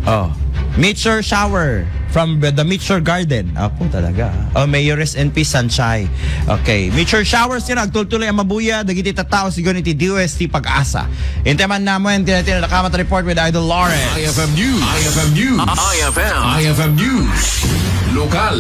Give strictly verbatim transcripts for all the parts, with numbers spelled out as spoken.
Oh. Meteor shower from the, the Meteor Garden. Apo talaga. Oh, may you rest in peace, Sanchay. Okay. Meteor showers nga agtultuloy a mabuya dagiti tattao sigun iti D O S T Pag-asa. Intaman naman, tinatina nakamat report with Idol Lawrence. I F M News. I F M News. I F M. I F M News. Lokal.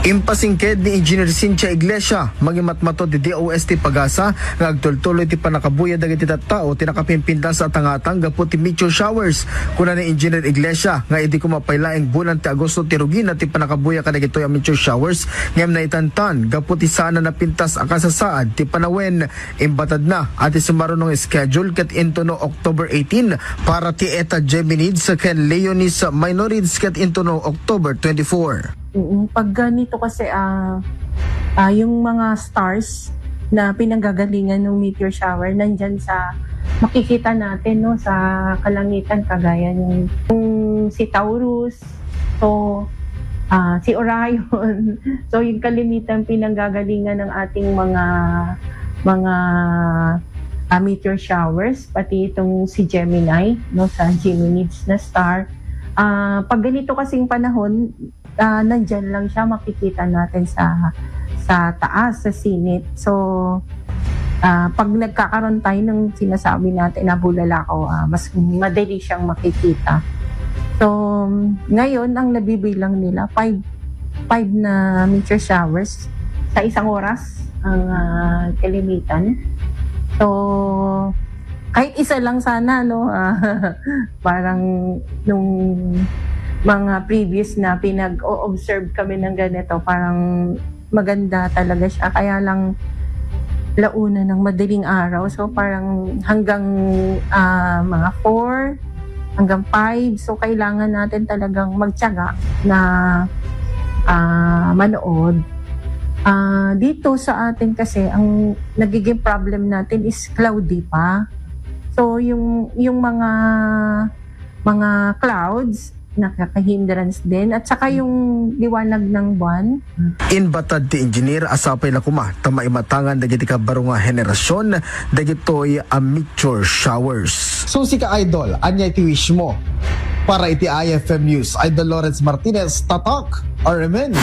Impasingked ni Engineer Cynthia Iglesia, mangimatmato ti D O S T Pag-asa, nga agtultuloy ti pannakabuya dagiti tattao ti nakapimpintas a tangatang gapu ti meteor showers. Kuna ni Engineer Iglesia nga idi koma pay laeng bulan ti Agosto ti rugina ti pannakabuya kadagitoy a meteor showers ngem naitantan gapu ti saan a napintas a kasasaad ti panawen. Imbatadna a ti sumarunong schedule ket intuno October eighteen para ti Eta Geminids ken Leonis Minorids ket intuno October twenty-four. Mm, pag ganito kasi, ah, ah, yung mga stars na pinanggagalingan ng meteor shower nandyan sa makikita natin, no, sa kalangitan, kagaya ng, yung si Taurus, so, ah, si Orion. So, yung kalimitan pinanggagalingan ng ating mga, mga, ah, meteor showers, pati itong si Gemini, no, sa Geminids na star. Ah, pag ganito kasing panahon, ah, nandyan lang siya, makikita natin sa, sa taas, sa zenith. So, ah, pag nagkakaroon tayo ng sinasabi natin na bulalakaw, ah, mas madali siyang makikita. So, ngayon, ang nabibilang nila, five, five na meteor showers sa isang oras ang, ah, kalimitan. So, kahit isa lang sana, no? Ah, parang nung mga previous na pinag-o-observe kami ng ganito, parang maganda talaga siya. Kaya lang launa ng madaling araw. So, parang hanggang, ah, mga four, hanggang five. So, kailangan natin talagang magtiyaga na, ah, manood. Ah, dito sa atin kasi, ang nagiging problem natin is cloudy pa. So, yung, yung mga, mga clouds, nakaka-hindrance din. At saka yung liwanag ng buwan. Inbatad ti engineer a sapay la koma ta maimatangan dagiti kabaro nga henerasyon dagitoy a meteor showers. So, sika, Idol, ania iti wish mo para iti I F M News? Idol Lawrence Martinez, Tatak, R M N.